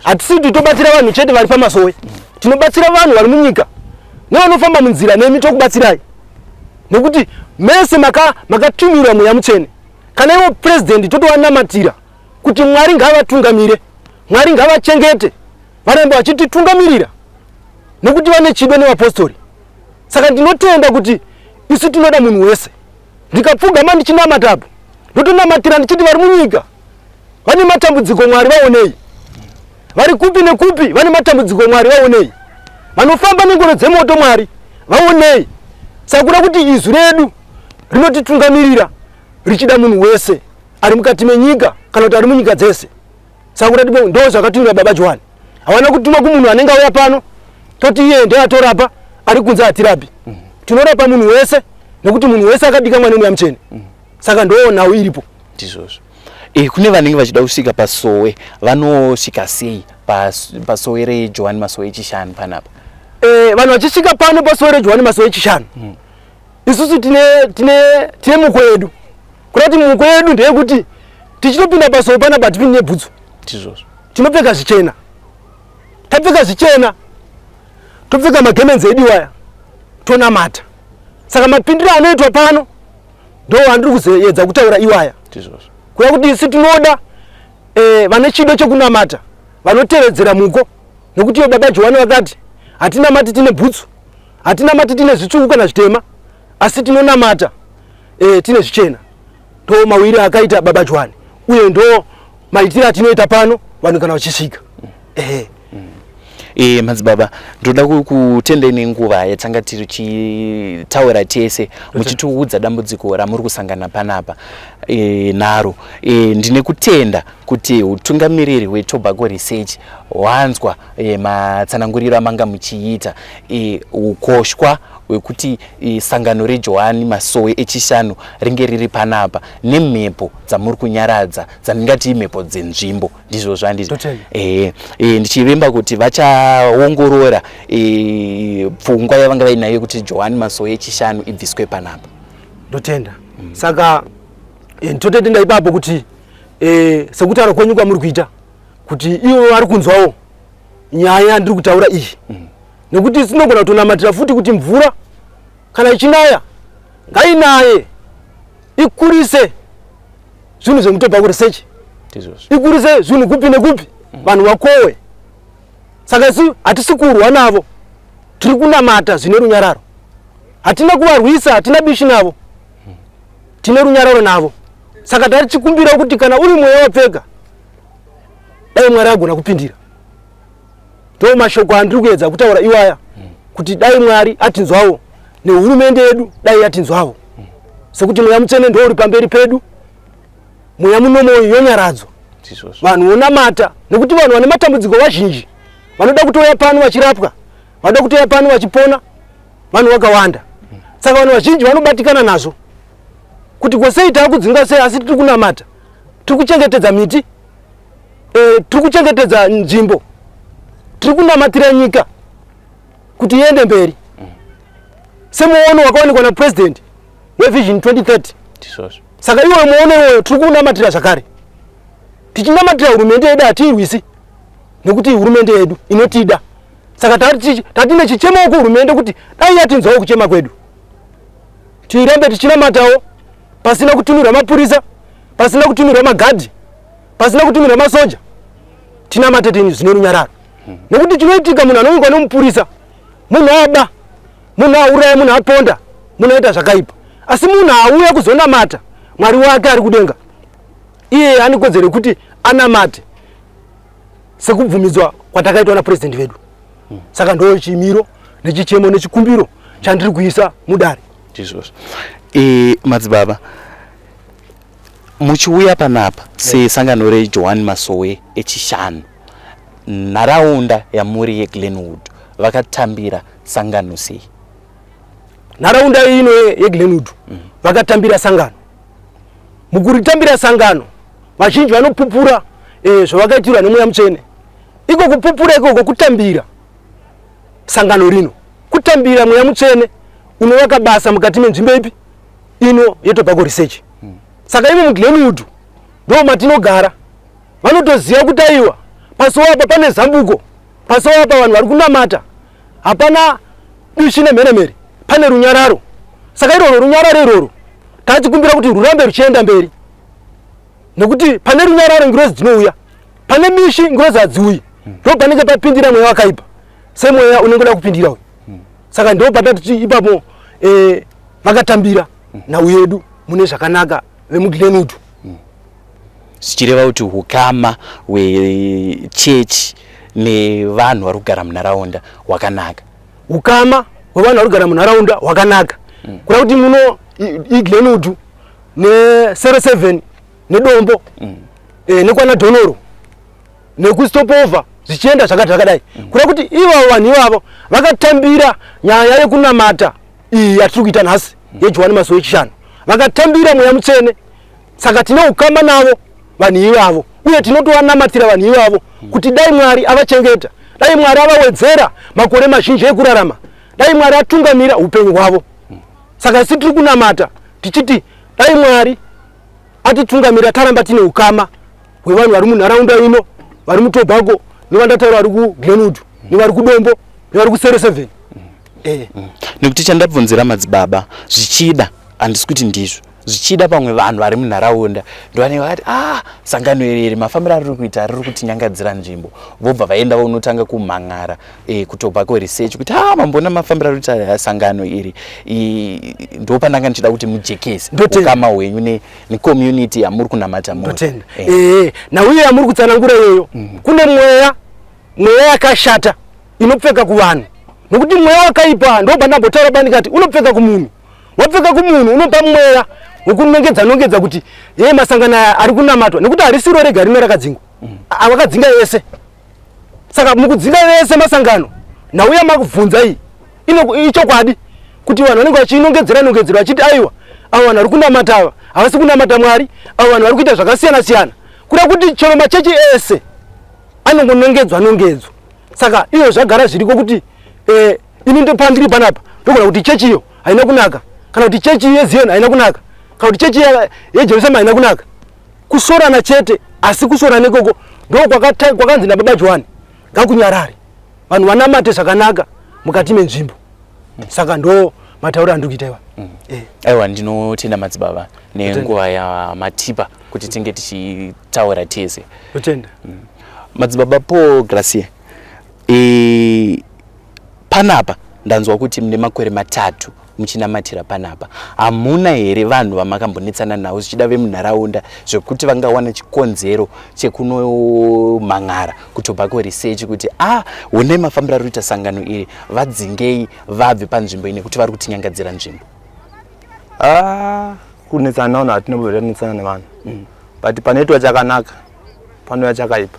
Hatisi kuti tobatsira vanhu chete vari pamasowe. Tinobatsira vanhu vari munyika nevanofamba munzira nemi, tokubatsirai nekuti mese makatumirwa Mweya Mutsvene. Kana ivo purezidendi totovanamatira kuti Mwari ngavatungamire, Mwari ngavachengete, varambe vachititungamirira nekuti vane chido nevapostori. Saka ndinotenda kuti isu tinoda munhu wese. Ndikapfugama ndichinamata apo, ndotonamatira ndichiti vari munyika vane matambudziko, Mwari vaonei. Vari kupi nekupi vane matambudziko, Mwari vaonei. Vanofamba nengoro dzemoto, Mwari vaonei. Saka kuda kuti izwi redu rinotitungamirira richida munhu wese ari mukati menyika kana kuti ari munyika dzese. Saka kuda kuti ndo zvakatumira baba Johani. Havana kutuma kumunhu anenge auya pano toti iye ndiye atorapa, ari kunze hatirapi. Tinorapa munhu wese nekuti munhu wese akadikamwa neMweya Mutsvene. Saka ndo nhau iripo. Ndizvozvo. Kune vanenge vachida kusvika pasowe, vanosvika sei pasowe reJohani Masowe echishanu panapa? Vanhu vachisvika pano pasowe reJohani Masowe echishanu, isusu tine muko yedu. Kuda kuti muko yedu ndeyekuti tichitopinda pasowe panapa hatipindi nebhutsu. Ndizvozvo. Tinopfeka zvichena. Tapfeka zvichena, topfeka magemenzi edu aya, tonamata. Saka mapindiro anoitwa pano ndo andiri kuzoedza kutaura iwaya. Ndizvozvo. Kuda kuti isu tinoda vane chido chekunamata, vanotevedzera muko, nekuti iyo baba Johani vakati hatinamati tine bhutsu, hatinamati tine zvitsvuku kana zvitema, asi tinonamata tine zvichena. Ndo mawiri akaita baba Johani, uye ndo maitiro atinoita pano vanhu kana vachisvika. Ehe. Madzibaba, ndoda kutendai nenguva yatanga tichitaura tese muchitiudza dambudziko ramuri kusangana panapa naro. Ndine kutenda kuti utungamiriri hweTobacco Research hwanzwa matsananguriro amanga muchiita ukoshwa hwekuti sangano reJohani Masowe echishanu ringe riri panapa nemhepo dzamuri kunyaradza, dzandingati imhepo dzenzvimbo. Ndizvozvo, handiti? Ndichivimba kuti vachaongorora pfungwa yavanga vainayo yekuti Johani Masowe echishanu ibviswe panapa. Ndotenda. Saka ndototenda ipapo kuti sekutaura kwenyu kwamuri kuita kuti ivo vari kunzwawo nyaya yandiri kutaura iyi, nekuti tinogona kutonamatira futi kuti mvura kana ichinaya ngainaye ikurise zvinhu zvemuTobacco Research. ikurise zvinhu kupi nekupi vanhu vakowe. Saka isu hatisi kurwa navo, tiri kunamata zvine runyararo. Hatina kuvarwisa, hatina bishi navo, tine runyararo navo. Saka tatichikumbira kuti kana uri mweya wapfeka, dai Mwari agona kupindira. Ndo mashoko andiri kuedza kutaura iwaya, kuti dai Mwari atinzwawo nehurumende yedu, dai yatinzwawo, sekuti mweya mutsvene ndo uri pamberi pedu. Mweya munomo yonyaradzwa, vanhu vonamata, nekuti vanhu vane matambudziko vazhinji vanoda kutouya pano vachirapwa, vanoda kutouya pano vachipona, vanhu vakawanda. Saka vanhu vazhinji vanobatikana nazvo kuti kosei taakudzinga sei, asi tiri kunamata, tiri kuchengetedza miti, tiri kuchengetedza nzvimbo, tiri kunamatira nyika kuti iende mberi semuono wakawanikwa napresident weVision 2030. Saka iwoyo muono iwoyo tiri kunamatira zvakare, tichinamatira hurumende yedu. Hatiirwisi nekuti hurumende yedu inotida. Saka tatine chichemawo kuhurumende kuti dai yatinzwawo kuchema kwedu, tirambe tichinamatawo pasina kutumirwa mapurisa, pasina kutumirwa magadhi, pasina kutumirwa masoja. Tinamate tini zvine runyararo, nekuti chinoitika, munhu anoungwa nemupurisa munhu aba, munhu auraya, munhu aponda, munhu aita zvakaipa. Asi munhu auya kuzonamata Mwari wake ari kudenga, iye ane kodzero yekuti anamate sekubvumidzwa kwatakaitwa napurezidendi vedu. Saka ndo chimiro nechichemo nechikumbiro chandiri kuisa mudare. Ndizvozvo. Madzibaba, muchiuya panapa sesangano reJohani Masowe eChishanu, nharaunda yamuri yeGlenwood vakatambira sangano sei? Nharaunda ino yeGlenwood vakatambira sangano. Mukuritambira sangano, vazhinji vanopupura zvavakaitirwa nemweya mutsvene. Iko kupupura ikoko kutambira sangano rino, kutambira mweya mutsvene unovaka basa mukati menzvimbo ipi ino yeTobacco Research. Saka ivo muGlenwood ndo matinogara, vanotoziva kuti aiwa, pasowe apa pane zambuko, pasowe apa vanhu vari kunamata, hapana bishi nemheremhere, pane runyararo. Saka iroro runyararo iroro tachikumbira kuti rurambe ruchienda mberi, nekuti pane runyararo ngirozi dzinouya, pane bishi ngirozi hadziuyi. Ndo panenge papindira mweya wakaipa, semweya unenge uda kupindira uyu. Saka ndo patati ipapo vakatambira nhau yedu mune zvakanaka vemuGlenwood. Zvichireva kuti ukama hwechechi nevanhu vari kugara munharaunda hwakanaka. Ukama hwevanhu vari kugara munharaunda hwakanaka, kuda kuti muno iGlenwood nesero 7 neDombo, nekwana Dhonoro nekuStopova, zvichienda zvakati zvakadai, kuda kuti ivavo vanhu ivavo vakatambira nyaya yekunamata iyi yatiri kuita nhasi yeJohani Masowe eChishanu. Vakatambira mweya mutsvene. Saka tine ukama navo vanhu ivavo, uye tinotovanamatira vanhu ivavo kuti dai Mwari avachengeta, dai Mwari avawedzera makore mazhinji ekurarama, dai Mwari atungamira upenyu hwavo. Saka isi tiri kunamata tichiti dai Mwari atitungamira, taramba tine ukama hwevanhu vari munharaunda ino, vari muTobacco, nevandataura vari kuGlenwood, nevari kuDombo, nevari kusere 7. Nekuti chandabvunzira madzibaba, zvichida, handisi kuti ndizvo, zvichida pamwe vanhu vari munharaunda ndovanenge vakati, ah, sangano iri iri mafambiro ariri kuita riri kutinyangadzira nzvimbo, vobva vaenda vonotanga kumhan'ara kuTobacco Research kuti, ah, mambona mafambiro ari kuita sangano iri. Ndo pandanga ndichida kuti mujekese ukama hwenyu necommunity yamuri kunamata muri. Ndotenda. Nhau iyo yamuri kutsanangura iyoyo, kune mweya yakashata inopfeka kuvanhu, nokuti mweya wakaipa, ndo pandambotaura bandikati unopfeka kumunhu. Wapfeka kumunhu, unopa mweya wekunongedza nongedza kuti yeye masangano aya ari kunamatwa, nekuti harisiro rega rino rakadzingwa. Vakadzinga yese. Saka mukudzinga vese masangano, nhau yamakubvunza iyi ichokwadi kuti vanhu vanenge vachinongedzera nongedzera vachiti, aiwa, avo vanhu vari kunamata ava havasi kunamata Mwari, avo vanhu vari kuita zvakasiyana siyana, kuda kuti chero machechi ese anongonongedzwa nongedzwa. Saka iyo zvagara zviriko kuti ini ndopandiri panapa ndogona kuti chechi iyo haina kunaka, kana kuti chechi yeZion haina kunaka, kana kuti chechi yeJerusarema haina kunaka. Kusorana chete. Asi kusorana ikoko ndo kwakanzi nababa Johani ngakunyarare, vanhu vanamate zvakanaka mukati menzvimbo. Saka ndo matauro andiri kuita iwa. Aiwa, ndinotenda madzibaba nenguva yamatipa. kuti tinge tichitaura tese. Totenda. Madzibaba Paul Gracia, panapa ndanzwa kuti mune makore 3 muchinamatira panapa. Hamuna here vanhu vamakambonetsana navo, zvichida vemunharaunda, zvekuti vangawana chikonzero chekunomhan'ara kuTobacco Research kuti a honai mafambiro ari kuita sangano iri, vadzingei vabve panzvimbo ine kuti vari kutinyangadzira nzvimbo? Ah, kunetsana navanhu hatinobvira tanetsana nevanhu, but panoitwa chakanaka panouya chakaipa,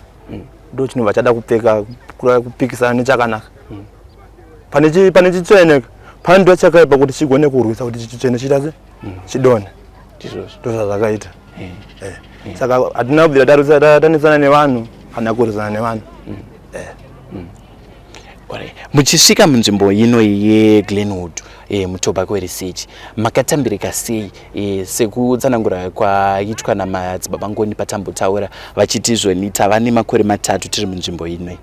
ndo chinobva chada kupfeka kupikisana nechakanaka. Pane chitsvene panoitwa chakaipa kuti chigone kurwisa kuti chitsvene chiita se chidonhe. Ndizvozvo. Ndo zvazvakaita. Saka hatina kubvira tanetsana nevanhu kana kurwisana nevanhu. Alright. Muchisvika munzvimbo ino yeGlenwood, muTobacco Research, makatambirika sei, sekutsanangura kwaitwa namadzibaba Ngoni patambotaura vachiti izvoni tava nemakore 3 tiri munzvimbo ino,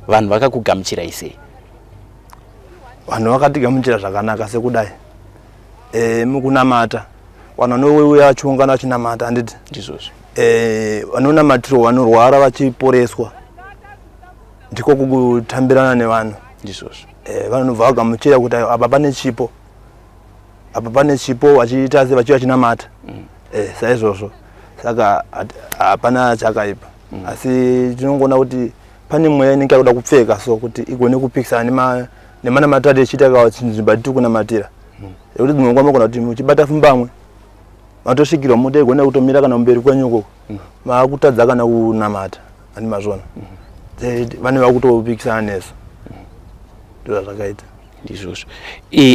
vanhu vakakugamuchirai sei? Vanhu vakatigamuchira zvakanaka sekudai, mukunamata vanhu vanouya vachiungana vachinamata, handiti? Ndizvozvo. Vanonamatirwa, vanorwara vachiporeswa, ndiko kutambirana nevanhu. Ndizvozvo. Vanobva vagamuchira kuti apa pane chipo, apa pane chipo, vachiita se vachiva chinamata. Saizvozvo. Saka hapana chakaipa, asi tinongoona kuti pane mweya inenge yakuda kupfeka so kuti igone kupikisana nemanamatiro atichiita ka nzvimbo yatiri kunamatira, yekuti dzimwe nguva mogona kuti muchibata fumbamwe matosvikirwa mota, igone kutomira kana mberi kwenyu ukoko, maakutadza kana kunamata, ani mazvona. Vane vakutopikisana nesu, ndozvazvakaita. Ndizvozvo.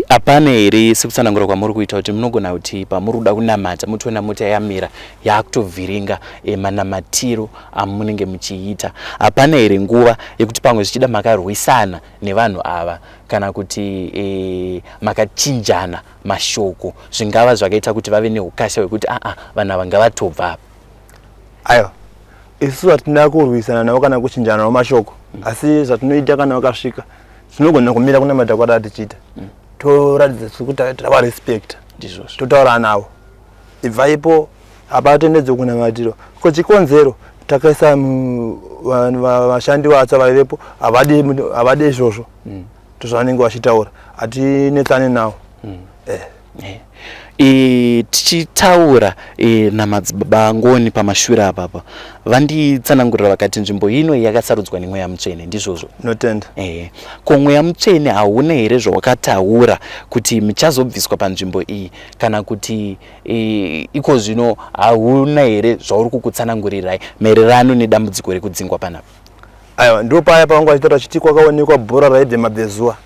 Hapana here, sekutsanangura kwamuri kuita kuti munogona kuti pamuri kuda kunamata mutoona mota yamira yakutovhiringa manamatiro amunenge muchiita, hapana here nguva yekuti pamwe zvichida makarwisana nevanhu ava kana kuti makachinjana mashoko, zvingava zvakaita kuti vave neukasha hwekuti aa, vanhu ava ngavatobva apa? Aiwa, isusu hatina kurwisana navo kana kuchinjana navo mashoko, asi zvatinoita, kana vakasvika tinogona kumira kunamata kwataa tichiita, toratidza sekuti tavarespecta. Ndizvozvo. Totaura navo, ibvaipo, hapatendedzwe kunamatiro ko chikonzero takaisa vanhu vashandi vatsva vaivepo havadi izvozvo. Ndozvavanenge vachitaura, hatinetsane navo. Tichitaura namadzibaba Ngoni pamashure apapa, vanditsanangurira vakati nzvimbo ino yakasarudzwa nemweya mutsvene, ndizvozvo? Notenda. Ko mweya mutsvene hauna here zvawakataura kuti muchazobviswa panzvimbo iyi, kana kuti iko zvino hauna here zvauri kukutsanangurirai maererano nedambudziko rekudzingwa panapa? Aiwa, ndo paya pavanga vachitaura vachiti kwakaonekwa bhora raibve mabvezuva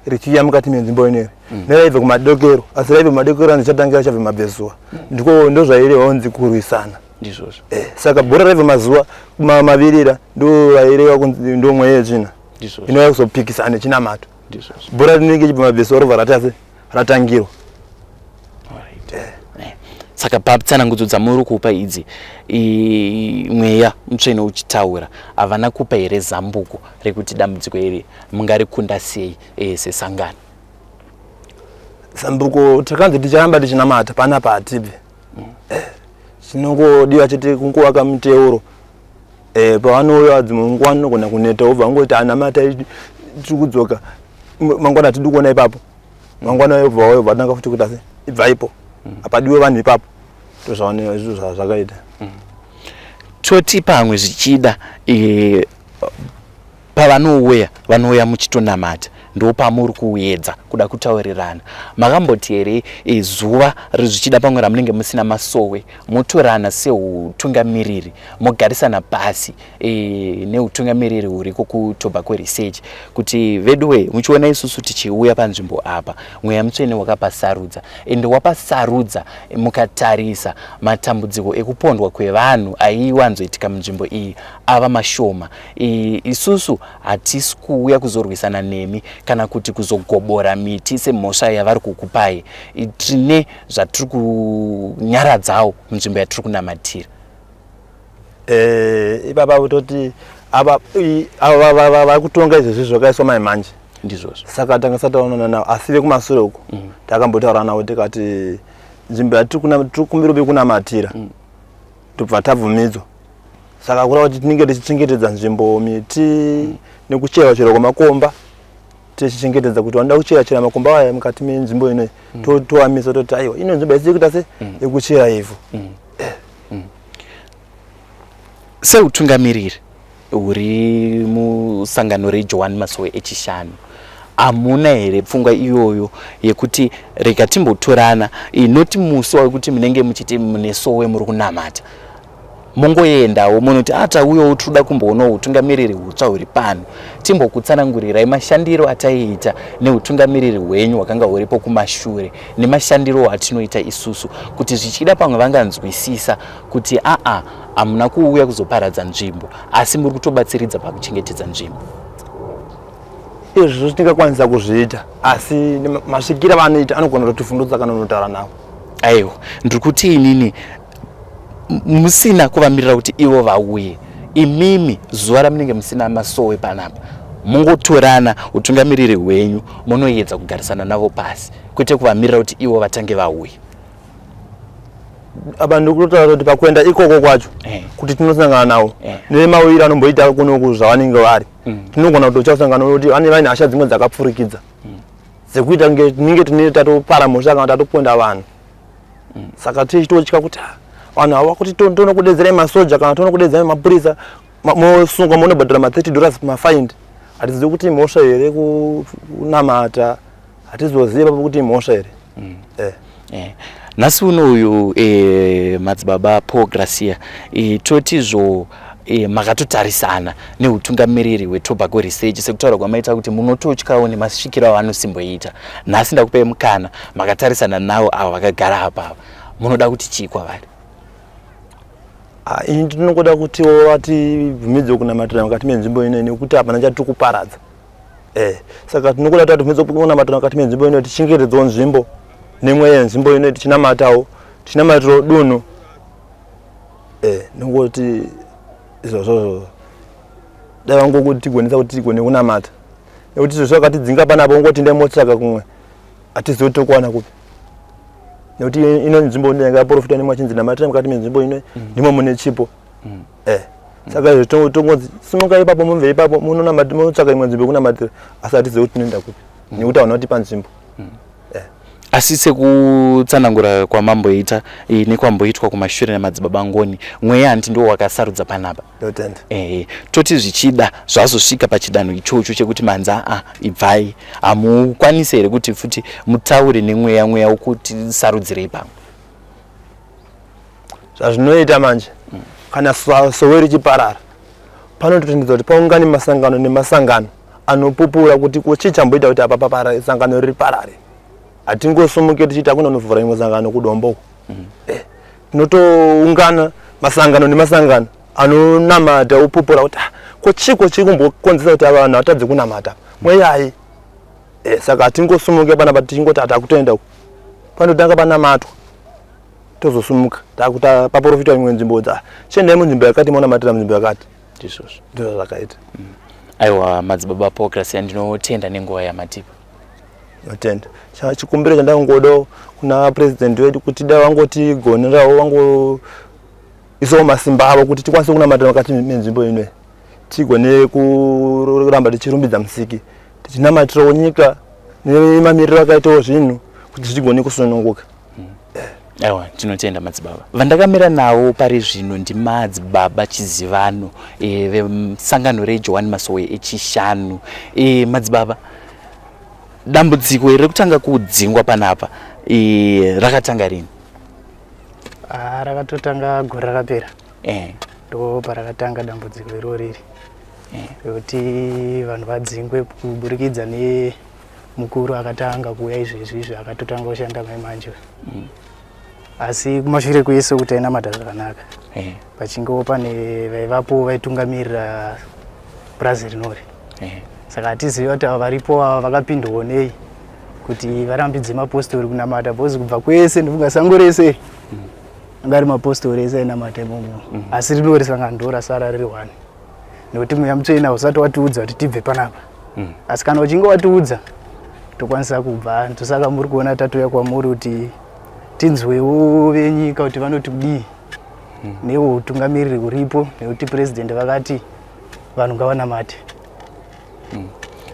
richiuya mukati menzvimbo inoiri, neraibve kumadokero, asi raibve kumadokero handichatangira chabve mabvezuva. Ndiko ndo zvaireva kunzi kurwisana. Ndizvozvo. Saka bhora raibve mazuva mavirira ndo raireva kunzi ndo mweya yetsvina Ndizvozvo. inouya kuzopikisana nechinamato. Ndizvozvo. Bhora rinenge ichibva mabvezuva robva ratase ratangirwa. Alright. Saka patsanangudzo dzamuri kupa idzi, mweya mutsvene uchitaura, havana kupa here zambuko rekuti dambudziko iri mungarikunda sei, sesangano? Zambuko takanzi ticharamba tichinamata panapa, hatibvi. Chinongodiwa chete kungovaka miteuro. Pavanouya dzimwe nguva anogona kuneta, wobva angoti anamata, tiri kudzoka mangwana, hatidi kuona ipapo mangwana, yobva wabva atanga futi kuita se ibvaipo, hapadiwe vanhu ipapo. Ndozvaone izvo zvakaita. Toti pamwe zvichida pavanouya, vanouya muchitonamata, ndo pamuri kuedza kuda kutaurirana. Makamboti here zuva zvichida pamwe ramunenge musina masowe, motorana seutungamiriri, mogarisana pasi neutungamiriri huriko kuTobacco Research kuti veduwe, muchiona isusu tichiuya panzvimbo apa, mweya mutsvene wakapasarudza, ende wapasarudza, mukatarisa matambudziko ekupondwa kwevanhu aiwanzoitika munzvimbo iyi ava mashoma, isusu hatisi kuuya kuzorwisana nemi kana kuti kuzogobora miti semhosva yavari kukupai, tine zvatiri kunyaradzawo munzvimbo yatiri kunamatira? Ipapa kutoti ava ava vari kutonga izvezvi zvakaiswa mai manje. Ndizvozvo. Saka tanga sataonana navo, asi vekumasure uko takambotaura navo tikati nzvimbo yatiri kumbira kunamatira. Tobva tabvumidzwa. Saka kureva kuti tinenge tichichengetedza nzvimbo, miti nekuchera chera kwemakomba tichichengetedza kuti vanoda kuchera chera makomba aya mukati menzvimbo inoyi toamisa toti aiwa ino nzvimbo haisi yekuita se yekuchera ivhu. Seutungamiriri huri musangano reJohani Masowe echishanu, hamuna here pfungwa iyoyo yekuti rega timbotorana, not musi wekuti munenge muchiti mune sowe muri kunamata, mongoendawo munoti ah, tauyawo tinoda kumboonawo utungamiriri hutsva huri pano, timbokutsanangurirai mashandiro ataiita neutungamiriri hwenyu hwakanga huripo kumashure nemashandiro atinoita isusu, kuti zvichida pamwe vanganzwisisa kuti aa hamuna kuuya kuzoparadza nzvimbo asi muri kutobatsiridza pakuchengetedza nzvimbo. Izvozvo tingakwanisa kuzviita, asi masvikiro avanoita anogona kutotifundutsa kana unotaura navo. Aiwa, ndiri kuti inini musina kuvamirira kuti ivo vauye, imimi zuva ramunenge musina masowe panapa mungotorana utungamiriri hwenyu munoedza kugarisana navo pasi, kwete kuvamirira kuti ivo vatange vauye. Apa ndikutotaura kuti pakuenda ikoko kwacho kuti tinosangana navo nemauyiro anomboita kunoku zvavanenge vari, tinogona kutotya kusangana kuti vane vaine hasha dzimwe dzakapfurikidza dzekuita kunge tinenge tine tatopara mhosva kana tatoponda vanhu. Saka tichitotya kuti ah, vanhu ava kuti tonokudedzerai masoja kana tonokudedzerai mapurisa, mosungwa munobhadhara ma 30 dollars mafaindi. Hatizivi kuti mhosva here kunamata, hatizozivi papo kuti imhosva here. Nhasi uno uyu madzibaba Paul Gracia, toti zvo makatotarisana neutungamiriri hweTobacco Research sekutaura kwamaita kuti munototyawo nemasvikiro avanosimboita. Nhasi ndakupai mukana, makatarisana navo ava vakagara apa ava, munoda kuti chii kwavari? Ah, ini ndinongoda kutiwo vatibvumidzwe kunamatira mukati menzvimbo ino nekuti hapana chatiri kuparadza. Saka tinongoda kuti vatibvumidzwe kunamatira mukati menzvimbo ino, tichengetedzewo nzvimbo nemweya yenzvimbo ino, tichinamatawo, tichinamatirawo dunhu. Nongoti izvozvozvo dai vangotigonesa kuti tigone kunamata, nekuti izvozvo vakatidzinga panapa ungoti ndai motsvaka kumwe, hatizivi kuti tokuwana kupi, nekuti ino nzvimbo ino yanga yaprofita nemwe achinzi namatira mukati menzvimbo ino, ndimo mune chipo. Saka izvo tongonzi simuka ipapo mubve ipapo munotsvaka imwe nzvimbo yekunamatira, asi hatizivi kuti tinoenda kupi nekuti hauna kutipa nzvimbo. Asi sekutsanangura kwamamboita nekwamboitwa kumashure namadzibaba Ngoni, mweya hanti ndiwo wakasarudza panapa. Ndotenda. Toti zvichida zvazosvika pachidanho ichocho chekuti manzi aa ibvai, hamukwanisi here kuti futi mutaure nemweya, mweya wokuti sarudzirei pamwe? Zvazvinoita manje, kana sowe richiparara, panototendedza kuti paungane masangano nemasangano anopupura kuti ko chii chamboita kuti apa papara sangano riri parare. Hatingosumuke tichiti hakuna unovhura imwe sangano kudombo uko. Tinotoungana masangano nemasangano anonamata opupura kuti ah, ko chii ko chiri kumbokonzesa kuti ava vanhu vatadze kunamata mweyai. Saka hatingosumuke panapa tichingoti hatakutoenda uko, panotanga panamatwa tozosumuka takuta paprofitwa imwe nzvimbo dza chiendai munzvimbo yakati monamatira munzvimbo yakati. Ndizvozvo ndizvo zvakaita. Aiwa, madzibaba Paul Gracia, ndinotenda nenguva yamatipa. Ndinotenda. Chikumbiro chandangodawo kuna president wedu kuti dai vangotigonerawo, vangoisawo masimba avo kuti tikwanise kunamatira mukati menzvimbo ino, tigone kuramba tichirumbidza Musiki, tichinamatirawo nyika nemamiriro akaitawo zvinhu kuti zvigone kusununguka. Aiwa, tinotenda madzibaba. Vandakamira navo pari zvino ndimadzibaba Chizivano vesangano reJohani Masowe echishanu. Madzibaba, dambudziko iri rekutanga kudzingwa panapa rakatanga rini? Ah, rakatotanga gore rakapera. Ndo parakatanga dambudziko iro riri rekuti vanhu vadzingwe kuburikidza nemukuru akatanga kuuya izvezvi izvi, akatotanga kushanda mai manje. Asi kumashure kwese kuti ainamata zvakanaka, pachingewo pane vaivapo vaitungamirira purazi rinori. Saka hatizivi kuti ava varipo ava vakapindwawo nei kuti varambidze mapostori kunamata, because kubva kwese ndofunga sango rese anga ari mapostori ese ainamata imomo, asi rinori sangano ndo rasara riri one, nekuti mweya mutsvene hausati watiudza kuti tibve panapa. Asi kana uchinge watiudza tokwanisa kubva. Ndosaka muri kuona tatouya kwamuri kuti tinzwewo venyika kuti vanoti kudii. Neutungamiriri uripo nekuti president vakati vanhu ngavanamate.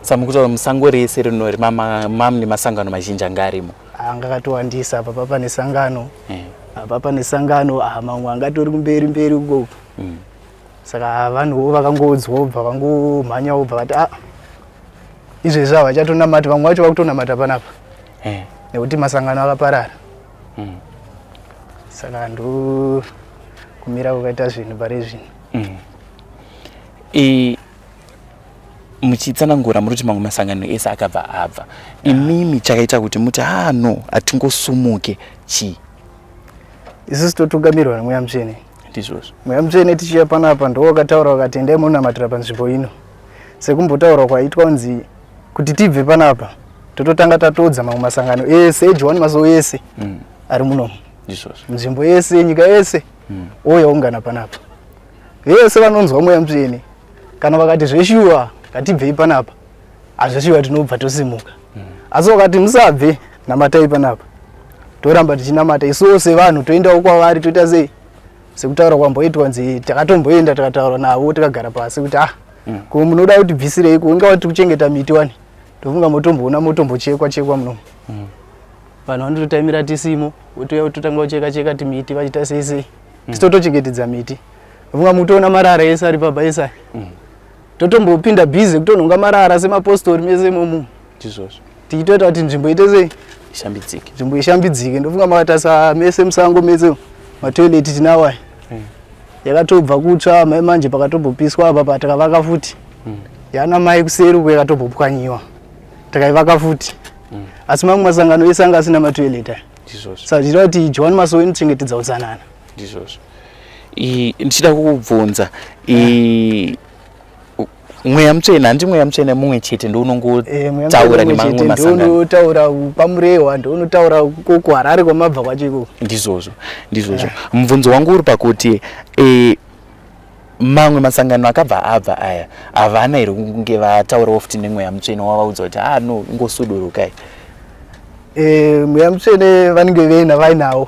Saka mukutaura musango rese rinori mamune masangano mazhinji anga arimo? Anga akatowandisa. Apa pane sangano, apa pane sangano, ah, mamwe angatori kumberi mberi uko. Saka vanhuwo vakangoudzwa bva vangomhanyawo bva vati ah, izvezvi havachatonamati, vamwe vacho vakutonamata panapa nekuti masangano akaparara. Saka ndo kumira kwakaita zvinhu pari zvino. Muchitsanangura muri kuti mamwe masangano ese akabva abva, imimi chakaita kuti muti ah no, hatingosumuke chii? Isusu totungamirwa nemweya mutsvene. Ndizvozvo. Mweya mutsvene tichiuya panapa ndo wakataura wakati endai munonamatira panzvimbo ino, sekumbotaurwa kwaitwa kunzi kuti tibve panapa tototanga tatoudza mamwe masangano ese eJohani Masowe ese ari munomu. Ndizvozvo. Nzvimbo yese, nyika yese ouya ungana panapa, vese vanonzwa mweya mutsvene kana vakati zveshuwa ngatibvei panapa, hazveshuwa tinobva tosimuka. Asi vakati musabve, namatai panapa, toramba tichinamata. Isuwo sevanhu toendawo kwavari, toita sei sekutaura kwamboitwa nzi takatomboenda tikataura navo tikagara pasi kuti ah, ko munoda kuti bvisirei ko ingawa tiri kuchengeta miti wani, tofunga motomboona motombochekwa chekwa munomu. Vanhu vanototaimira tisimo, votouya vototanga kucheka cheka timiti vachiita sei sei. Tisitotochengetedza miti. Tofunga mutoona marara ese ari papa ese aya. Totombopinda busy kutonhonga marara semapostori mese imomo. Ndizvozvo. Tichitoita kuti nzvimbo ite sei? Ishambidzike. Nzvimbo ishambidzike. Ndofunga makatarisa mese musango mese matoilet tinawo aya. Yakatobva kutsva mai manje pakatombopiswa apa patakavaka futi. Yana mai kuseri uko yakatombopwanyiwa. Takaivaka futi. Asi mamwe masangano ese anga asina matoilet aya. Ndizvozvo. Saka tichida kuti Johani Masowe inochengetedza utsanana. Ndizvozvo. Ndichida kukubvunza, mweya mutsvene, handi mweya mutsvene mumwe chete ndounongotaura nemamwe masangano? Ndounotaura paMurehwa, ndounotaura kuHarare kwamabva kwacho ikoko. Ndizvozvo, ndizvozvo. Mubvunzo wangu uri pakuti mamwe masangano akabva abva aya havana here kunge vataurawo futi nemweya mutsvene wavaudza kuti ah no, ingosudurukai? Mweya mutsvene vanenge vena vainawo.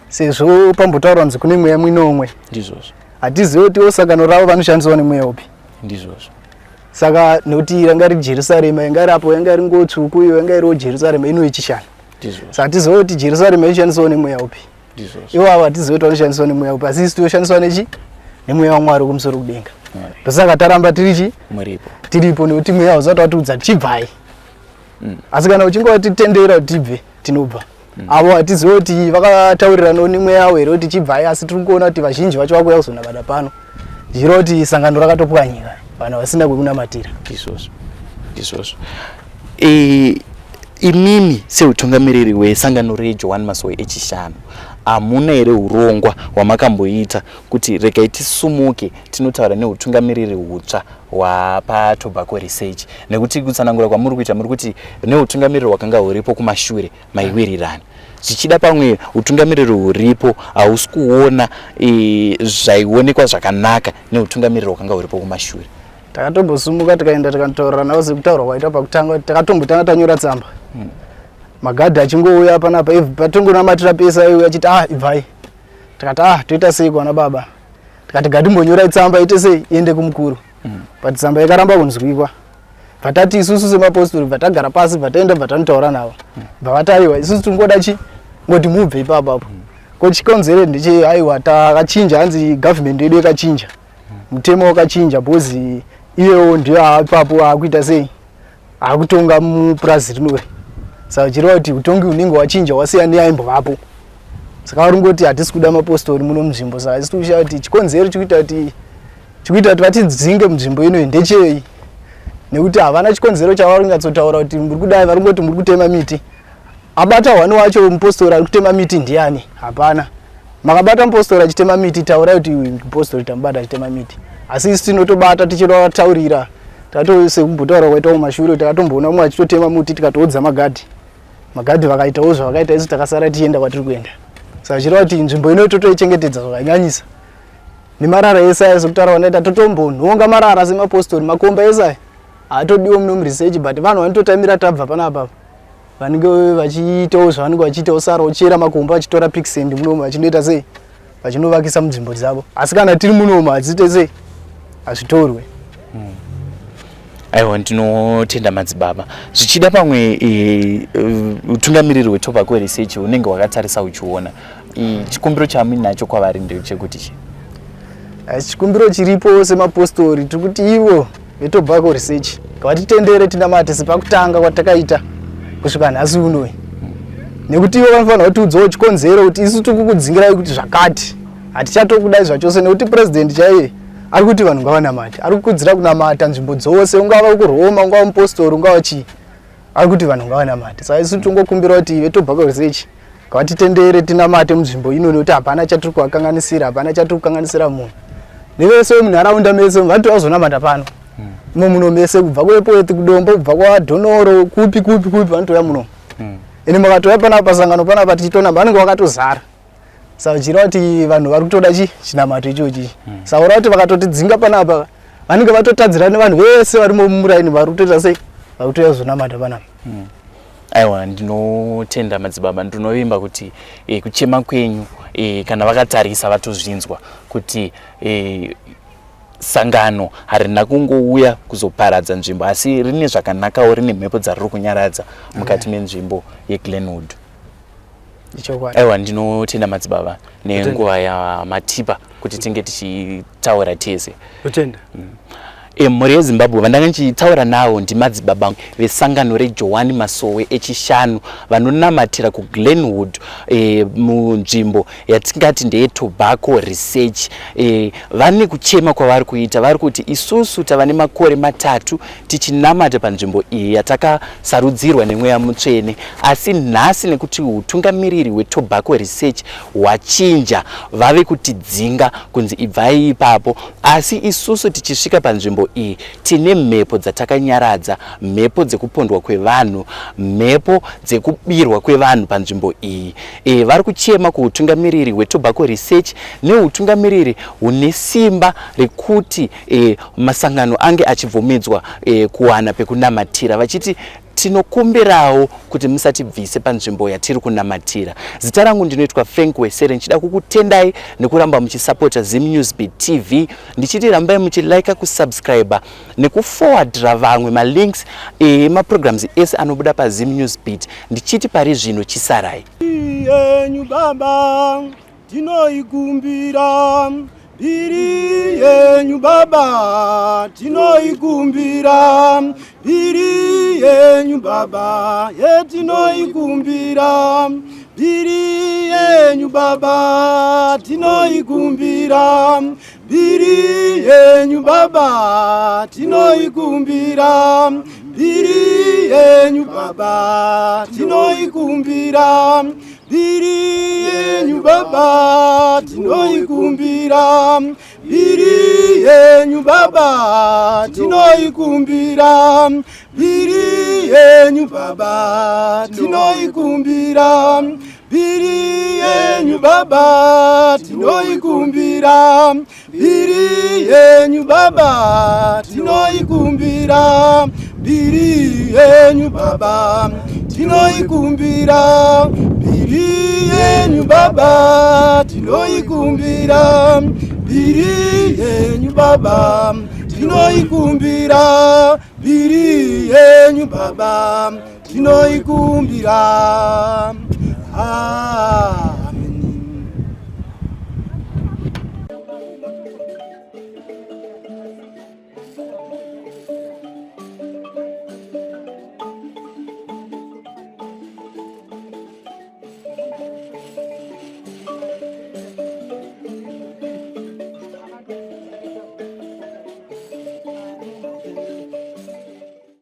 Sezvo pambotaurwa kunzi kune mweya minomwe. Ndizvozvo. Hatizivi kuti ivo sangano ravo vanoshandiswa nemweya upi. Ndizvozvo. Saka nekuti ranga riri Jerusarema, yanga iri apo, yanga iri nguo tsvuku iyo, yanga iriwo Jerusarema ino yechishanu. Ndizvozvo. Saka hatizivi kuti Jerusarema inoshandiswawo nemweya upi. Ndizvozvo. Ivo avo hatizivi kuti vanoshandiswa nemweya upi, asi isu tinoshandiswa nechi? Nemweya waMwari kumusoro kudenga. Ndosaka taramba tiri chi? Muripo. Tiripo nekuti mweya hausati watiudza tichibvai. Asi kana uchinge watitendera kuti tibve, tinobva. Avo hatizivi kuti vakatauriranawo nemweya yavo here kuti chibvai, asi tiri kuona kuti vazhinji vacho vakuuya kuzonamata pano. Zvichireva kuti sangano rakatopwanyika, vanhu vasina kwekunamatira. Ndizvozvo. Ndizvozvo. Imimi seutungamiriri wesangano reJohani Masowe echishanu, hamuna here urongwa hwamakamboita kuti regai tisumuke tinotaura neutungamiriri hutsva hwapaTobacco Research? Nekuti kutsanangura kwamuri kuita muri kuti neutungamiriri hwakanga huripo kumashure maiwirirana, zvichida pamwe utungamiriri huripo hausi kuona zvaionekwa zvakanaka neutungamiriri hwakanga huripo kumashure. Takatombosumuka tikaenda tikanotaurira navo sekutaurwa kwaita pakutanga, takatombotanga tanyora tsamba. Magadhi achingouya panapa, patongonamatira pese aiuya achiti ah ibvai. Tikati ah toita sei kwana baba? Tikati ngatimbonyorai tsamba ite sei iende kumukuru. But tsamba yakaramba kunzwikwa. Bvatati isusu semapostori bva tagara pasi bva taenda bva tanotaura navo. Bva vati aiwa isusu tingoda chi ngoti mubve ipapo apo. Ko chikonzero ndeche aiwa takachinja, hanzi government yedu yakachinja. Mutemo wakachinja because iyewo ndiyo ipapo aakuita sei akutonga mupurazi rinori. Saka zvichireva kuti utongi hunenge hwachinja hwasiyana neyaimbovapo. Saka vari kungoti hatisi kuda mapostori muno munzvimbo. Saka hatisi kushaya kuti chikonzero chikuita kuti vatidzinge munzvimbo ino ndechei, nekuti havana chikonzero chavari kunyatsotaura kuti muri kudai. Vari kungoti muri kutema miti. Abata hwani wacho mupostori ari kutema miti ndiani? Hapana. Makabata mupostori achitema miti, taurai kuti mupostori tamubata achitema miti. Asi isu tinotobata tichivataurira, sekumbutaura kwaita kumashure, takatomboona umwe achitotema muti tikatoudza magadhi. Magadhi vakaitawo zvavakaita, isu takasara tichienda kwatiri kuenda. Saka zvichireva kuti nzvimbo ino totoichengetedza zvakanyanyisa. Nemarara ese aya sekutaura kwandakaita, totombonhonga marara semapostori, makomba ese aya haatodiwo muno muresearch, but vanhu vanototamira tabva panapa vanenge vachiitawo zvavanenge vachiitawo, sara vochera makomba vachitora picksand munomu vachinoita sei. Vachinovakisa munzvimbo dzavo, asi kana tiri munomu hadziite sei, hazvitorwe. Aiwa, ndinotenda madzibaba. Zvichida pamwe utungamiriri hweTobacco Research hunenge hwakatarisa uchiona. Chikumbiro chamuinacho kwavari ndechekuti chii? Chikumbiro chiripo semapostori, tiri kuti ivo veTobacco Research ngavatitendere tinamate sepakutanga kwatakaita kusvika nhasi unoyi, nekuti ivo vanofanira kutiudzawo chikonzero kuti isu tiri kukudzingirai kuti zvakati, hatichatokudai zvachose, nekuti president chaiye ari kuti vanhu ngavanamate, ari kukudzira kunamata nzvimbo dzose, ungava kuRoma, ungava mupostori, ungava chii, ari kuti vanhu ngavanamate. Saka isu tongokumbira kuti veTobacco Research ngavatitendere tinamate munzvimbo ino, nekuti hapana chatiri kuvakanganisira, hapana chatiri kukanganisira munhu. Nevese vemunharaunda mese vanoti vazonamata pano imo muno mese, kubva kuEpworth, kuDombo, kubva kwaDhonoro, kupi kupi kupi, vanotouya muno. Ende makatouya panapa pasangano panapa tichitonamba, vanenge vakatozara. Saka zvichireva kuti vanhu vari kutoda chi chinamato ichochi. Saka ura kuti vakatotidzinga panapa, vanenge vatotadzira nevanhu vese vari mumuraini vari kutoita sei, vari kutouya kuzonamata panapa. Aiwa, ndinotenda madzibaba. Ndinovimba kuti kuchema kwenyu, kana vakatarisa vatozvinzwa kuti sangano harina kungouya kuzoparadza nzvimbo, asi rine zvakanakawo, rine mhepo dzariri kunyaradza mukati menzvimbo yeGlenwood. Ichokwadi. Aiwa, ndinotenda madzibaba nenguva yamatipa kuti tinge tichitaura tese. Kutenda. Mhuri yeZimbabwe, vandanga ndichitaura navo ndimadzibaba vesangano reJohani Masowe eChishanu vanonamatira kuGlenwood, munzvimbo yatingati ndeyeTobacco Research. Vane kuchema kwavari kuita. Vari kuti isusu tava nemakore 3 tichinamata panzvimbo iyi yatakasarudzirwa nemweya mutsvene, asi nhasi nekuti utungamiriri hweTobacco Research hwachinja, vave kutidzinga kunzi ibvai ipapo. Asi isusu tichisvika panzvimbo iyi tine mhepo dzatakanyaradza, mhepo dzekupondwa kwevanhu, mhepo dzekubirwa kwevanhu panzvimbo iyi. Vari kuchema kuutungamiriri hweTobacco Research neutungamiriri hune simba rekuti masangano ange achibvumidzwa kuwana pekunamatira, vachiti tinokumbirawo kuti musatibvise panzvimbo yatiri kunamatira. Zita rangu ndinoitwa Frank Wesere, ndichida kukutendai nekuramba muchisapota Zim Newsbeat TV, ndichiti rambai muchilika, kusubscribe nekuforwardira vamwe malinks emaprograms ese anobuda paZim Newsbeat. Ndichiti pari zvino chisarai. Yenyu baba tinoikumbira, mbiri yenyu baba tinoikumbira, mbiri yenyu baba yetinoikumbira, mbiri yenyu baba tinoikumbira, mbiri yenyu baba tinoikumbira, mbiri yenyu baba tinoikumbira, mbiri yenyu baba tinoikumbira, mbiri yenyu baba tinoikumbira, mbiri yenyu baba tinoikumbira, mbiri yenyu baba tinoikumbira, mbiri yenyu baba tinoikumbira, mbiri yenyu baba tinoikumbira, mbiri yenyu baba tinoikumbira, mbiri yenyu baba tinoikumbira, mbiri yenyu baba tinoikumbira. Ah.